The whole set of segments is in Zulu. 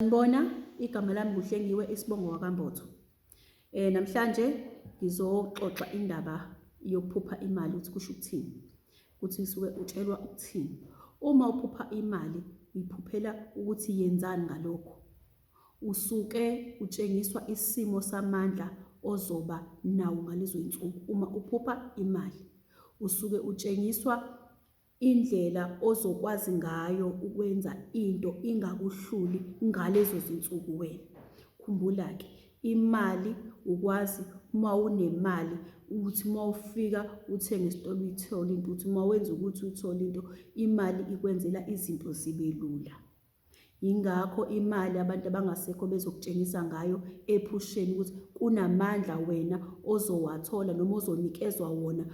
Sanibona, igama lami nguHlengiwe isibongo wakaMbotho. Namhlanje ngizoxoxa indaba yokuphupha imali ukuthi kusho ukuthini, ukuthi usuke utshelwa ukuthini. Uma uphupha imali uyiphuphela ukuthi yenzani ngalokho. Usuke utshengiswa isimo samandla ozoba nawo ngalezo zinsuku uma uphupha imali. Usuke utshengiswa Indlela ozokwazi ngayo ukwenza into ingakuhluli ngalezo zinsuku wena. Khumbula-ke, imali ukwazi uma unemali ukuthi uma ufika uthenge esitolo uyithole into, uthi uma wenza ukuthi uthole into, imali ikwenzela izinto zibe lula. Yingakho imali abantu abangasekho bezokutshengisa ngayo ephusheni ukuthi kunamandla wena ozowathola noma ozonikezwa wona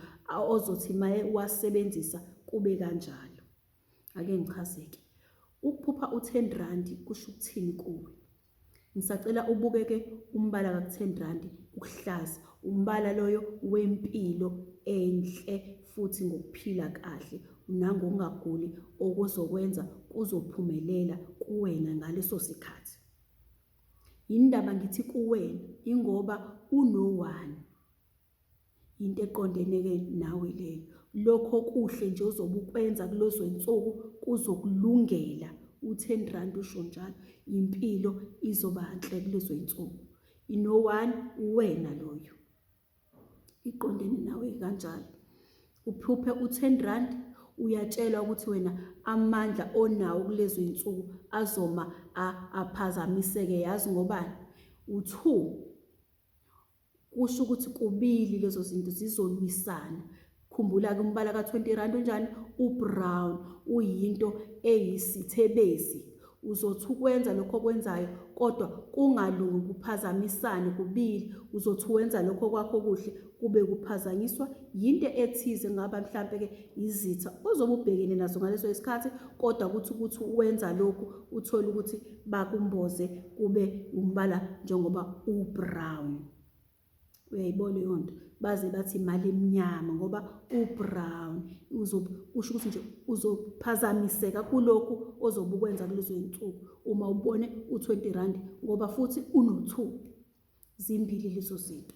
ozothi maye uwasebenzisa kube kanjalo. Ake ngichazeke. Ukuphupha u-10 rand kusho ukuthini kuwe? Ngisacela ubukeke umbala ka-10 rand ukuhlaza, umbala loyo wempilo enhle futhi ngokuphila kahle nangokungaguli okuzokwenza kuzophumelela kuwena ngaleso sikhathi. Yindaba ngithi kuwena ingoba uno-one. Into eqondene-ke nawe leyo. Lokho okuhle nje ozobe ukwenza kulezo zinsuku kuzokulungela. U-ten rand usho njalo. Impilo izoba nhle kulezo zinsuku. Ino-one uwena loyo. Iqondene nawe kanjalo. Uphuphe u-ten rand uyatshelwa ukuthi wena amandla onawo kulezo zinsuku azoma aphazamiseke yazi ngobani? U-two. Kusho ukuthi kubili lezo zinto zizolwisana. Khumbula-ke umbala ka-20 rand unjani? U-brown, uyinto eyisithebezi. Uzothi ukwenza lokho okwenzayo kodwa kungalungi kuphazamisane kubili. Uzothi wenza lokho kwakho okuhle kube kuphazanyiswa yinto ethize ngaba mhlampe-ke izitha ozobe ubhekene nazo ngaleso isikhathi kodwa kuthi ukuthi wenza lokhu uthole ukuthi bakumboze kube umbala njengoba ubrown. Uyayibona leyo nto? Baze bathi imali emnyama ngoba ubrown kusho ukuthi nje uzophazamiseka kulokhu ozobe ukwenza kulezo zinsuku uma ubone u-20 rand ngoba futhi uno-2. Zimbili lezo zinto.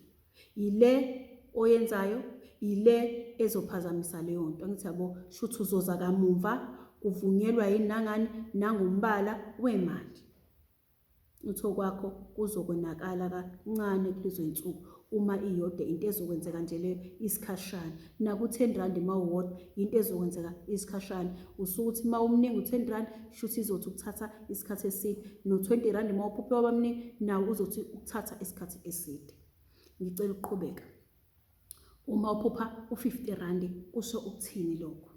Yile oyenzayo, yile ezophazamisa leyo nto. Angithi yabo, shuthi uzoza kamumva, kuvunyelwa yini nangani nangombala wemali. Uthi okwakho kuzokonakala kancane kulezo zinsuku uma iyodwa into ezokwenzeka nje leyo isikhashana. Naku-ten rand uma uwodwa into ezokwenzeka isikhashana. Usuke uthi uma umningi u-ten rand shuthi izothi ukuthatha isikhathi eside. No-twenty rand uma uphuphe waba mningi nawo uzothi ukuthatha isikhathi eside. Ngicela ukuqhubeka. Uma uphupha u-fifty rand kusho ukuthini lokho?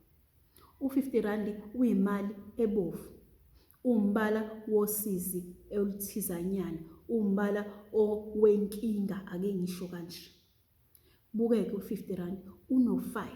U-fifty rand uyimali ebovu. Uwumbala wosizi oluthizanyana, uwumbala owenkinga ake ngisho kanje. Bukeke u-50 rand uno-5.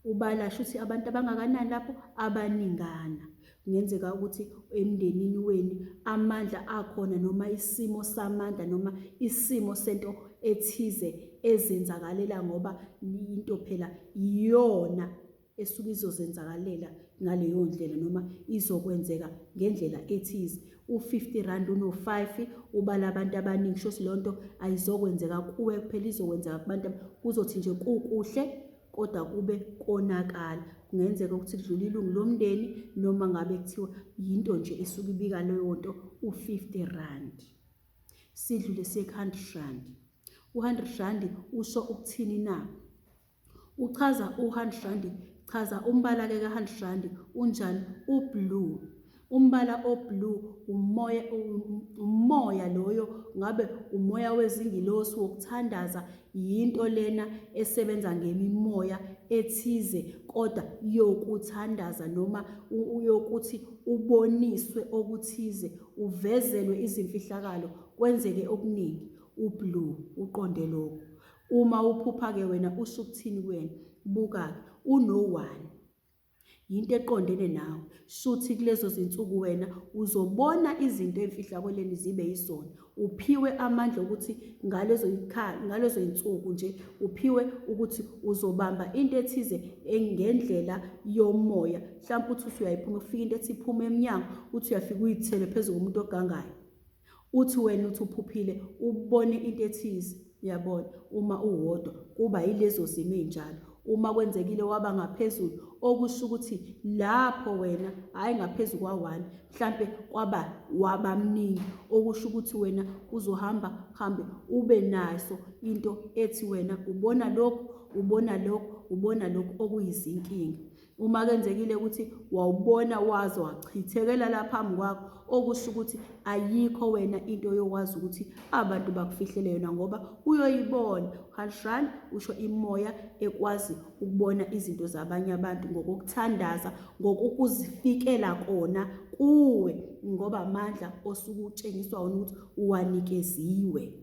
Ubala shuthi abantu abangakanani lapho? Abaningana. Kungenzeka ukuthi emndenini wenu amandla akhona noma isimo samandla noma isimo sento ethize ezenzakalela ngoba into phela iyona esuke izozenzakalela ngaleyo ndlela noma izokwenzeka ngendlela ethize. U-50 rand uno-5 ubala abantu abaningi sho leyo nto ayizokwenzeka kuwe kuphela izokwenzeka kubantu kuzothi nje kukuhle kodwa kube konakala. Kungenzeka ukuthi kudlule ilungu lomndeni noma ngabe kuthiwa yinto nje esuke ibika leyo nto u-50 rand. Sidlule siye ku-100 rand. U-100 rand usho ukuthini na? Uchaza u-100 rand, chaza umbala-ke ka-100 rand unjani? U-blue. Umbala o-blue umoya, umoya loyo ngabe umoya wezingilosi wokuthandaza, yinto lena esebenza ngemimoya ethize kodwa yokuthandaza noma yokuthi uboniswe okuthize, uvezelwe izimfihlakalo, kwenzeke okuningi. U-blue uqonde lokho. Uma uphupha-ke wena usho ukuthini kuwena? Buka-ke, uno-one. Yinto eqondene nawe. Shuthi kulezo zinsuku wena uzobona izinto emfihlakelweni zibe yizona. Uphiwe amandla okuthi ngalezo ngalezo zinsuku nje uphiwe ukuthi uzobamba into ethize ngendlela yomoya. Mhlawumbe uthi usuyayiphuma kufika into ethi iphuma emnyango uthi uyafika uyithele phezu komuntu ogangayo. Uthi wena uthi uphuphile ubone into ethize uyabona uma uwodwa kuba yilezo zimo ezinjalo uma kwenzekile waba ngaphezulu okusho ukuthi lapho wena hhayi ngaphezu kwa-one mhlampe kwaba waba mningi okusho ukuthi wena uzohamba hambe ube naso into ethi wena ubona lokhu ubona lokhu ubona lokhu okuyizinkinga Uma kwenzekile ukuthi wawubona waze wachithekela la phambi kwakho, okusho ukuthi ayikho wena into yokwazi ukuthi abantu bakufihlele yona ngoba uyoyibona. Hanshan usho imoya ekwazi ukubona izinto zabanye abantu ngokokuthandaza, ngokukuzifikela kona kuwe ngoba amandla osuke utshengiswa wona ukuthi uwanikeziwe.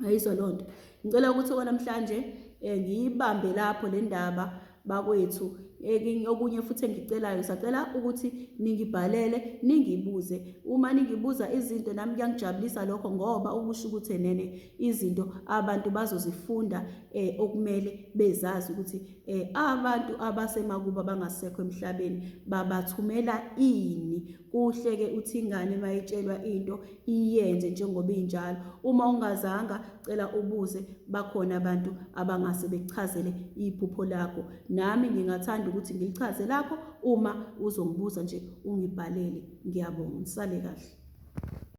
Ayizwa loo nto. Ngicela ukuthi okwamhlanje eh, ngiyibambe lapho le ndaba bakwethu. Eh, okunye futhi engicelayo ngisacela ukuthi ningibhalele ningibuze. Uma ningibuza izinto nami kuyangijabulisa lokho ngoba ukusho ukuthi nene izinto abantu bazozifunda eh, okumele bezazi ukuthi eh, abantu abasemakubo abangasekho emhlabeni babathumela ini. Kuhle-ke uthi ingane mayitshelwa into iyenze njengoba injalo. Uma ungazanga, cela ubuze, bakhona abantu abangase bekuchazele iphupho lakho. Nami ngingathanda ukuthi ngilichaze lakho uma uzongibuza nje ungibhalele. Ngiyabonga, nisale kahle.